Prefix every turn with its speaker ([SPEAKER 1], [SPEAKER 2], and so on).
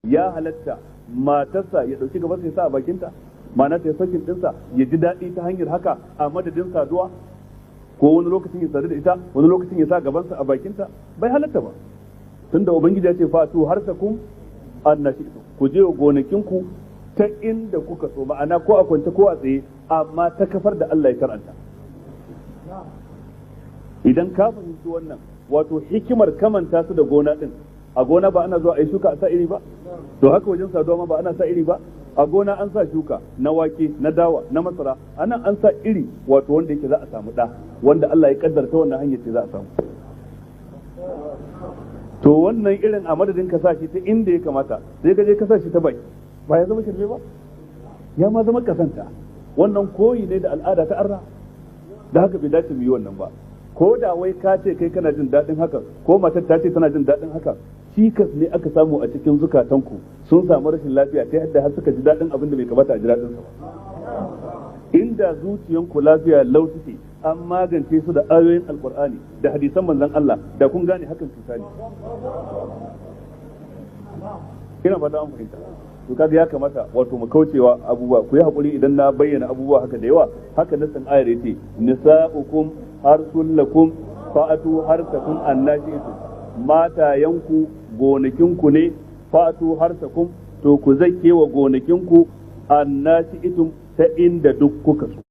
[SPEAKER 1] Ya halatta matarsa ya dauki gaban sa ya sa a bakinta, ma'ana ta sakin dinsa ya ji daɗi ta hanyar haka a madadin saduwa, ko wani lokacin ya sadu da ita, wani lokacin ya sa gabansa a bakinta? Bai halatta ba, tunda Ubangiji ya ce: "Fa'tu harsakum annashi'tum", ku je gonakinku ta inda kuka so, ma'ana ko a kwance ko a tsaye, amma ta kafar da Allah ya karanta. Idan ka fahimci wannan, wato hikimar kamanta su da gona din, a gona ba ana zuwa a yi shuka a sa iri ba? To haka wajen saduwa ma ba ana sa iri ba? A gona an sa shuka na wake, na dawa, na masara. Anan an sa iri, wato wanda yake za a samu da wanda Allah ya kaddarta wannan hanyar ce za a samu. To wannan irin a madadin ka sa shi ta inda ya kamata, sai ka je ka sa shi ta baki, ba ya zama shirme ba? Ya ma zama kasanta. Wannan koyi ne da al'ada ta arna. Da haka bai dace mu yi wannan ba. Ko da wai ka ce kai kana jin daɗin haka, ko matar ta ce tana jin daɗin haka, cikas ne aka samu a cikin zukatanku. Sun samu rashin lafiya ta yadda har suka ji daɗin abin da bai kamata a ji daɗin sa ba. Inda zuciyanku lafiya lau suke, an magance su da ayoyin Alkur'ani da hadisan Manzon Allah, da kun gane hakan cuta ne. Ina fata an fahimta. To kaga ya kamata wato mu kaucewa abubuwa. Ku yi hakuri idan na bayyana abubuwa haka da yawa. Haka nasin ayar yace: "Nisa'ukum harsul lakum fa'atu harsakum annashi'tu", matayanku gonakinku ne, fa'atu harsakum, to ku zake wa gonakinku, annashi'tum, ta inda duk kuka so.